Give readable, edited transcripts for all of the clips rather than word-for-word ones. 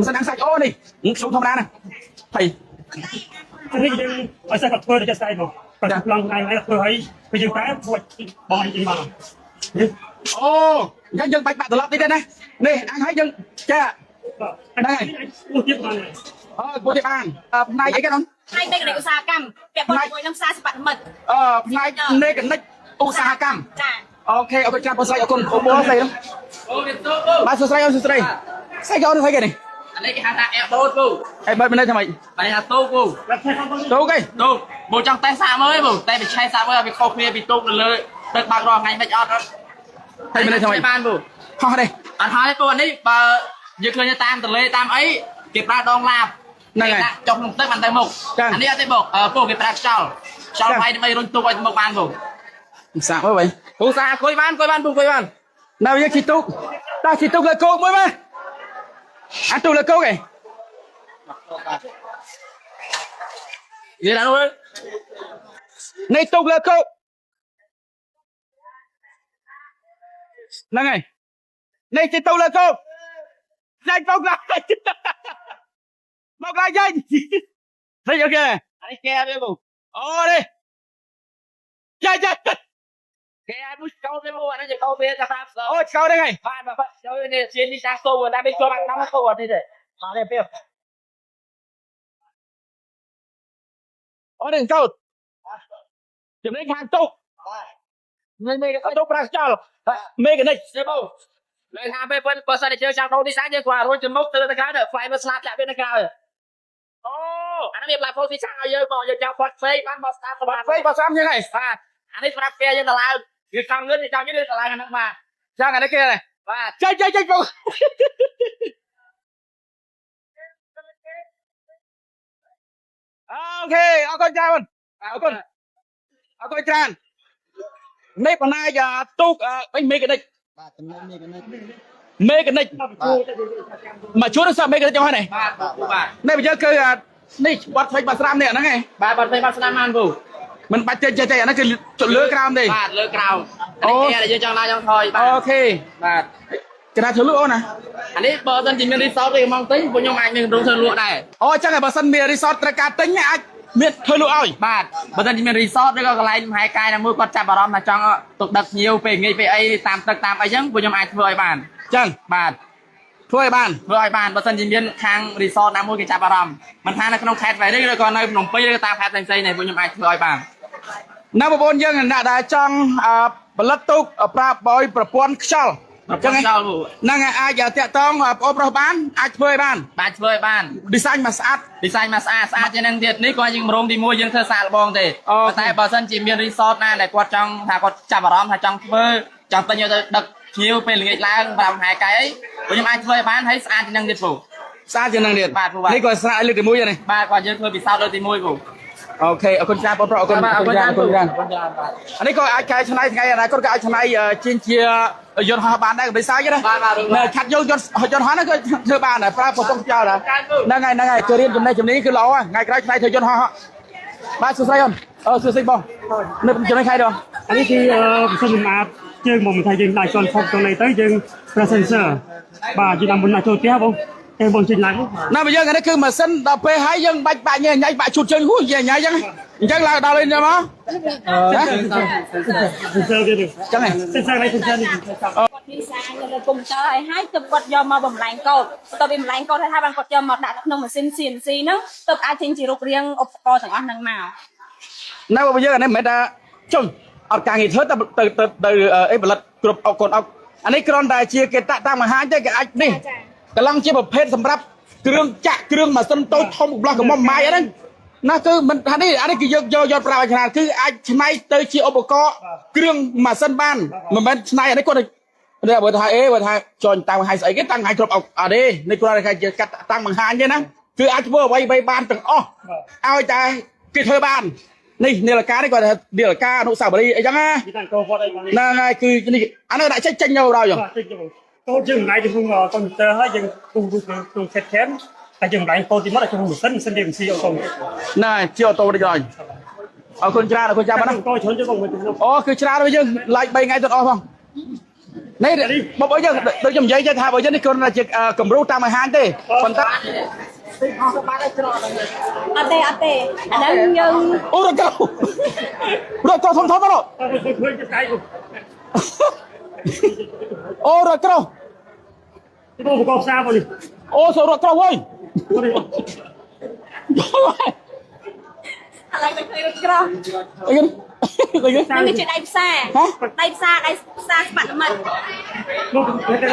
ម៉ាស៊ីនអាំងសាច់អូនេះខ្ញុំធម្មតាណាថៃ នេះយើងឲ្យសិស្សគាត់ធ្វើទៅចេះស្អែកមកគាត់ប្លង់ឯងឯងធ្វើឲ្យពេលយើងតែធ្វើបងឯងមកនេះ អូអញ្ចឹងយើងបាច់បាក់ត្រឡប់តិចទេណានេះអាំងឲ្យយើងចា ហ្នឹងហើយអូទៀតបាន អើគួរទីបានផ្នែកអីគេនោះ ផ្នែកមេកានិកឧស្សាហកម្មពាក់ព័ន្ធជាមួយនឹងផ្សារសិប្បនិមិត្ត អឺផ្នែកមេកានិកឧស្សាហកម្ម ចា OK អរគុណច្រើនបងស្រីអរគុណបងបងស្រីនោះបាទសួស្តីអូនសួស្តីស្អីគេអូនស្អីគេនេះ អានេះគេហៅថា airboat ពូ អីបើមិននៅថ្មី បាទគេថាទូកពូ ទូកអី ទូកពូចង់តេស្តសាកមើលពូតែបច្ឆេះសាកមើលឲ្យវាខុសគ្នាពីទូកនៅលើទឹកបើករាល់ថ្ងៃមិនអត់អត់ ហើយមិននៅថ្មី បានពូ ហោះទេ អត់ហើយពូអានេះបើយើងឃើញតាមទន្លេតាមអីគេប្រើដងឡាប ហ្នឹងហើយ ដាក់ចុះក្នុងទឹកបានទៅមុខ ចា៎ អានេះអត់ទេបងអឺពូគេប្រើខ្យល់ខ្យល់វាយដើម្បីរុញទូកឲ្យទៅមុខបានពូ សាកមើលវិញ ពូសាអង្គុយបានអង្គុយបានពូអង្គុយបាន នៅយើងជិះទូកតោះជិះទូកលើគោកមួយមើលអាទូកលើគោកឯង និយាយដល់នោះ នេះទូកលើគោកហ្នឹងហើយនេះជិះទូកលើគោកចាញ់បោកឡាបោកឡាចាញ់នេះ OK អានេះគេវាពូ អូនេះចាចា គេឲ្យមួយកោវាពូអានេះជាកោវាថាតាម អូឆ្កោហ្នឹងហើយ បាទបាទចូលនេះជានេះសាសូតែមិនជាប់អានោះពូអត់នេះទេបាទទេពេល អូនេះកោតចំណេញខាងទូក នេះនេះ ទូកប្រាខ្យល់មេកានិក ទេបងលើថាពេលបើសិនជាយើងចង់ដូរទីសាយើងគ្រាន់រួចទៅមុខទៅទៅក្រៅទៅ fly មើលស្លាប់ចាក់វានៅក្រៅ អូ អានេះមាន platform ទីសាឲ្យយើងបងយើងចង់ផត់ផ្សេងបានមកស្ដាប់បាន ផ្សេងបើស្រាំយើងហើយ បាទអានេះសម្រាប់គេយើងទៅឡើងវាចង់ងឿនចង់យឺតទៅឡើងអាហ្នឹងបាទ ចឹងអានេះគេ បាទ ចេញចេញចេញបង OK អរគុណច្រើនអរគុណអរគុណច្រើននេះបណ្ណាយទូកវិញមេកានិក បាទចំណេញនេះកនេះ មេកានិកមកជួនសមេកានិកចុះហើយនេះ បាទបាទ នេះបើយើងគឺនេះបាត់ផ្លេចបាត់ស្រាមនេះអាហ្នឹងឯង បាទបាត់ផ្សេងបាត់ស្ដាប់បានពូ មិនបាច់ចេញចេញអាហ្នឹងគឺលើក្រោមទេ បាទលើក្រោមអានេះគេយើងចង់ឡើងចង់ថយបាទ OK បាទ គេថាធ្វើលក់អូនណា អានេះបើសិនជាមាន resort ទេមកទិញពួកខ្ញុំអាចមានរោងធ្វើលក់ដែរ អូអញ្ចឹងបើសិនមាន resort ត្រូវការទិញអាចមានធ្វើលក់ឲ្យ បាទបើសិនជាមាន resort ឬក៏កន្លែងលំហែកាយណាមួយគាត់ចាប់អារម្មណ៍ថាចង់ទុកដឹកភ្ញៀវពេលងាយពេលអីតាមទឹកតាមអីចឹងពួកខ្ញុំអាចធ្វើឲ្យបាន អញ្ចឹង បាទ ធ្វើឲ្យបាន ធ្វើឲ្យបានបើសិនជាមានខាង resort ណាមួយគេចាប់អារម្មណ៍មិនថានៅក្នុងខេត្តវៃឬក៏នៅភ្នំពេញឬតាមខេត្តផ្សេងៗនេះពួកខ្ញុំអាចធ្វើឲ្យបាន ណាបងប្អូនយើងអ្នកដែលចង់ផលិតទូកប្រាប់ឲ្យប្រព័ន្ធខ្យល់ ប្រព័ន្ធខ្យល់ ហ្នឹងហើយអាចតាក់តងបងប្រុសបានអាចធ្វើឲ្យបាន បាទធ្វើឲ្យបាន design មកស្អាត design មកស្អាតស្អាតជាងនឹងទៀតនេះគាត់យើងរោងទី1យើងធ្វើសាកល្បងទេប៉ុន្តែបើសិនជាមាន resort ណាដែលគាត់ចង់ថាគាត់ចាប់អារម្មណ៍ថាចង់ធ្វើចង់ទិញយកទៅដឹកភ្ញៀវពេលល្ងាចឡើងប្រាប់ហែកាយអីពួកខ្ញុំអាចធ្វើឲ្យបានហើយស្អាតជាងនឹងទៀតពូ ស្អាតជាងនឹងទៀត បាទពូបាទ នេះក៏ស្អាតលើកទី1ហ្នឹង បាទគាត់យើងធ្វើពិសោធន៍លើកទី1ពូ OK អរគុណច្រើនបងប្រុសអរគុណ បាទ អរគុណច្រើនអរគុណច្រើន អរគុណច្រើនបាទ អានេះក៏អាចកែច្នៃថ្ងៃអនាគតក៏អាចច្នៃជាងជាយន្តហោះបានដែរកំ design ណា បាទបាទ នៅឆាត់យល់យន្តយន្តហោះហ្នឹងក៏ធ្វើបានដែរប្រើប្រព័ន្ធខ្យល់ដែរហ្នឹងហើយហ្នឹងហើយគឺរៀនចំណេះជំនាញគឺល្អថ្ងៃក្រោយច្នៃធ្វើយន្តហោះបាទសួស្តីអូនអឺសួស្តីបងនៅចំណេះខែដល់ អានេះគឺម៉ាស៊ីនសម្អាតជើងមកមិនថាយើងដាក់ជន់ខុសទៅនេះទៅយើងប្រើ sensor បាទយើងដាក់មុនដាក់ចូលផ្ទះបងតែបងចេញឡើង ណាបើយើងអានេះគឺម៉ាស៊ីនដល់ពេលហើយយើងបាច់បាក់ញ៉ៃញ៉ៃបាក់ជូតជើងហួយញ៉ៃញ៉ៃចឹងអញ្ចឹងឡើងដល់នេះមក sensor វានេះ ចឹងហ៎ sensor នេះ sensor នេះ គាត់ design នៅលើកុំព្យូទ័រហើយហើយទើបគាត់យកមកបំលែងកូដបន្ទាប់ពីបំលែងកូដហើយហើយបានគាត់យកមកដាក់នៅក្នុងម៉ាស៊ីន CNC ហ្នឹងទើបអាចចេញជារូបរាងឧបករណ៍ទាំងអស់ហ្នឹងមក ណាបើយើងអានេះមិនមែនថាចុងអត់ការងារធ្វើទៅទៅទៅអីផលិតគ្រប់អុកកូនអុកអានេះគ្រាន់តែជាគេតាក់តាមបង្ហាញទេគេអាចនេះកន្លងជាប្រភេទសម្រាប់គ្រឿងចាក់គ្រឿងម៉ាស៊ីនតូចធំកំឡោះកំមុំម៉ាយអីហ្នឹងណាគឺមិនថានេះអានេះគឺយកយកយកប្រើឲ្យច្រើនគឺអាចច្នៃទៅជាឧបករណ៍គ្រឿងម៉ាស៊ីនបានមិនមែនច្នៃអានេះគាត់នេះបើថាអេបើថាចុញតាំងបង្ហាញស្អីគេតាំងបង្ហាញគ្រប់អុកអត់ទេនេះគ្រាន់តែគេកាត់តាំងបង្ហាញទេណាគឺអាចធ្វើអ្វីអ្វីបានទាំងអស់ឲ្យតែគេធ្វើបាននេះនាឡិកានេះគាត់ថានាឡិកាអនុស្សាវរីយ៍អីចឹងណា វាតាំងកោវត្តអីបាន ហ្នឹងហើយគឺនេះអានោះដាក់ចេញចេញទៅដល់ចឹង បាទចេញទៅកូដយើងបំលែងទៅក្នុងកុំព្យូទ័រហើយយើងគូរក្នុង CAD CAM ហើយយើងបំលែងកូដទីមកដល់ក្នុងម៉ាស៊ីនម៉ាស៊ីនវាស៊ី auto ណាជា auto នេះដល់អរគុណច្រើនអរគុណច្រើនណា កោច្រើនទៅបងមើលទៅ អូគឺច្រើនវិញយើងឡាយ3ថ្ងៃទៅអស់ផង នេះបងប្អូនយើងដូចខ្ញុំនិយាយថាបើយើងនេះគ្រាន់តែជាគំរូតាមបង្ហាញទេប៉ុន្តែ អត់ទេអត់ទេអាហ្នឹងយើង អូរកោរកោធំធំទៅ អត់ឃើញតែដៃ អូរកោ បងបកផ្សារបងនេះ អូសូរកោវិញ បងនេះ ឥឡូវទៅឃើញរថក្រោះ អីគេអីគេ ហ្នឹងគឺជាដៃផ្សារ ហ៎ ដៃផ្សារដៃផ្សារស្បាត់ល្មិត មកតែ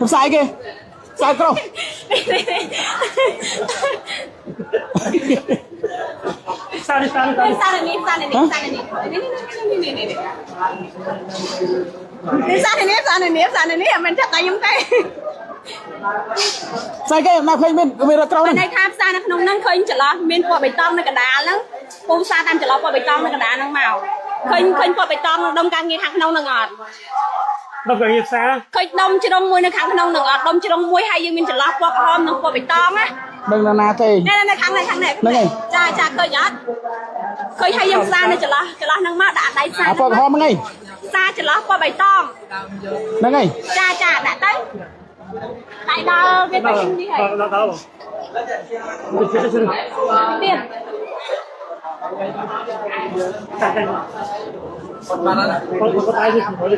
ផ្សាយគេផ្សាយក្រោះ ផ្សារនេះផ្សារនេះ ផ្សារនេះផ្សារនេះផ្សារនេះនេះនេះនេះនេះនេះផ្សារនេះផ្សារនេះផ្សារនេះមិនចាប់ដៃខ្ញុំទេ ផ្សាយគេមកឃើញមានមានរថក្រោះ មិន ហ្នឹង ន័យថាផ្សារនៅក្នុងហ្នឹងឃើញចន្លោះមានពណ៌បៃតងនៅកណ្ដាលហ្នឹងពូផ្សារតាមចន្លោះពណ៌បៃតងនៅកណ្ដាលហ្នឹងមកឃើញឃើញពណ៌បៃតងដុំការងារខាងក្នុងហ្នឹងអត់ ដល់គេផ្សារ ឃើញដុំជ្រុងមួយនៅខាងក្នុងហ្នឹងអត់ដុំជ្រុងមួយហើយយើងមានចន្លោះពណ៌ក្រហមនិងពណ៌បៃតងណា ដឹងណាណាទេ នេះនៅខាងនេះខាងនេះ ហ្នឹងហើយ ចាចាឃើញអត់ឃើញហើយយើងផ្សារនៅចន្លោះចន្លោះហ្នឹងមកដាក់ដៃផ្សារ អាពណ៌ក្រហមហ្នឹងឯង ផ្សារចន្លោះពណ៌បៃតង ហ្នឹងឯង ចាចាដាក់ទៅដៃដល់វាទៅនេះហើយ ដល់ដល់បង ទៀត តែតែបងបងដៃនេះបងទៅ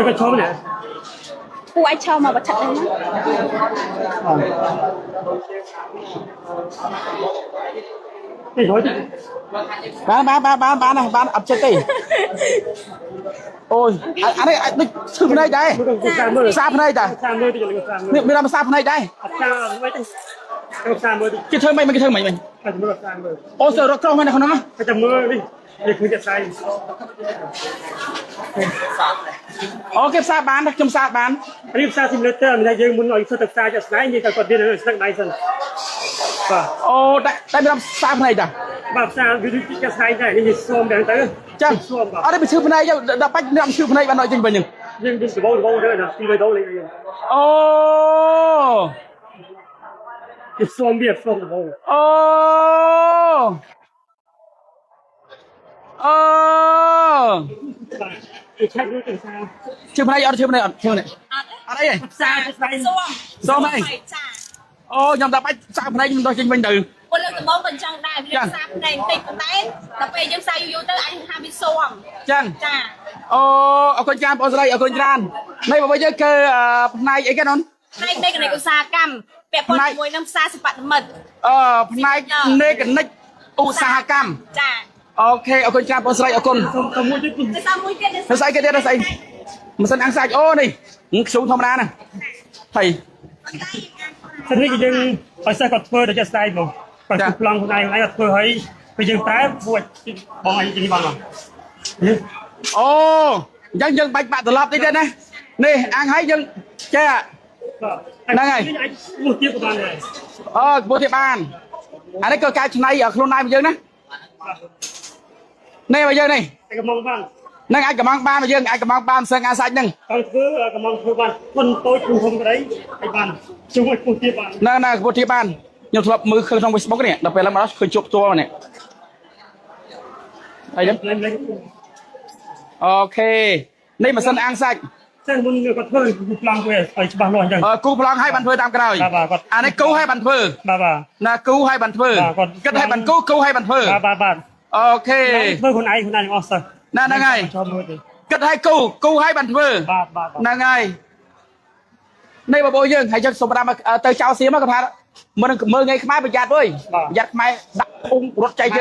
ទៅឈប់នេះ ពូអាចឈរមកបិទហ្នឹងណា នេះហើយ បានបានបានបានបានបានអត់ចិត្តទេអូយអានេះដូចឈឺភ្នែកដែរ ផ្សារមើល ផ្សារភ្នែកដែរ ផ្សារមើលទៅយើងផ្សារមើល នេះមានដល់ផ្សារភ្នែកដែរ អត់ផ្សារមិនទេផ្សារមើលទៅ គេធ្វើម៉េចគេធ្វើម៉េចវិញ តែមើលផ្សារមើល អូសរថក្រោះមែននៅក្នុងហ្នឹង តែមើលនេះនេះឃើញតែផ្សារ អូគេផ្សារបានខ្ញុំផ្សារបាន នេះផ្សារ simulator មានថាយើងមុនឲ្យធ្វើទៅផ្សារចាក់ស្ដែងយើងត្រូវគាត់រៀនស្នឹកដៃសិនបាទ អូតែតែមានដល់ផ្សារភ្នែកដែរ បាទផ្សារវាដូចចាក់ស្ដែងដែរនេះស៊ុំយ៉ាងទៅ ចឹង ស៊ុំបាទ អត់ទេវាឈឺភ្នែកដល់បាច់អ្នកឈឺភ្នែកបានដល់ចេញវិញហ្នឹង យើងយើងដបដបទៅដល់ទី3ដងលេង អូ គេស៊ុំវាស៊ុំដប អូអូ បាទគេឆែកមើលទៅផ្សារ ឈឺភ្នែកអត់ឈឺភ្នែកអត់ឈឺភ្នែក អត់ អត់អីទេ ផ្សារចាក់ស្ដែង ស៊ុំ ស៊ុំអី ចា អូខ្ញុំដល់បាច់ផ្សារភ្នែកខ្ញុំដល់ចេញវិញទៅ ពលលើកដំបូងក៏អញ្ចឹងដែរវាផ្សារភ្នែកបន្តិចប៉ុន្តែដល់ពេលយើងផ្សារយូរៗទៅអាចថាវាស៊ុំ ចឹង ចា អូអរគុណច្រើនបងស្រីអរគុណច្រើននេះបងប្អូនយើងគឺផ្នែកអីគេន ផ្នែកមេកានិកឧស្សាហកម្មពាក់ព័ន្ធជាមួយនឹងផ្សារសិប្បនិម្មិត អឺផ្នែកនេកនិកឧស្សាហកម្ម ចា OK អរគុណច្រើនបងស្រីអរគុណ សុំទៅមួយទៀត ទៅសារមួយទៀត ទៅស្អីគេទៀតទៅស្អីម៉ាស៊ីនអាំងសាច់អូនេះខ្ជុំធម្មតាណាហើយ សិននេះគឺយើងឲ្យសិស្សគាត់ធ្វើទៅចាក់ស្ដែងមកគាត់គូប្លង់ខ្លួនឯងខ្លួនឯងគាត់ធ្វើឲ្យពេលយើងប្រែពួកបងអីនេះបងនេះ អូអញ្ចឹងយើងបាច់បាក់ត្រឡប់តិចទៀតណានេះអាំងហើយយើងចេះ ហ្នឹងហើយអាចមោះទៀតក៏បានដែរ អូខ្ពស់ទៀតបានអានេះក៏កែច្នៃខ្លួនឯងយើងណានេះមកយើងនេះ តែកំងបាន នឹងអាចកំងបានមកយើងអាចកំងបានសឹងអាសាច់ហ្នឹង តើធ្វើកំងធ្វើបានគុណតូចគុណធំក្តីឲ្យបានជុំឲ្យពុះទៀតបាន ណាណាខ្ពស់ទៀតបានខ្ញុំធ្លាប់មើលឃើញក្នុង Facebook នេះដល់ពេលឡើងមកដល់ឃើញជួបផ្ទាល់នេះអីចឹង លេងលេង OK នេះម៉ាស៊ីនអាំងសាច់ ចឹងមុនគាត់ធ្វើគូប្លង់ធ្វើឲ្យច្បាស់លាស់អញ្ចឹង អឺគូប្លង់ឲ្យបានធ្វើតាមក្រោយ បាទបាទគាត់ អានេះគូឲ្យបានធ្វើ បាទបាទ ណាគូឲ្យបានធ្វើ បាទគាត់ គិតឲ្យបានគូគូឲ្យបានធ្វើ បាទបាទបាទ OK ធ្វើខ្លួនឯងខ្លួនឯងទាំងអស់សិស្ស ណាហ្នឹងហើយ ชอบមើលទេ គិតឲ្យគូគូឲ្យបានធ្វើ បាទបាទបាទ ហ្នឹងហើយនេះបងប្អូនយើងហើយចឹងសូមតាមទៅចៅសៀមគាត់ថាមើលមើលថ្ងៃខ្មែរប្រយ័ត្នអើយប្រយ័ត្នខ្មែរដាក់អ៊ុំរត់ចៃជើង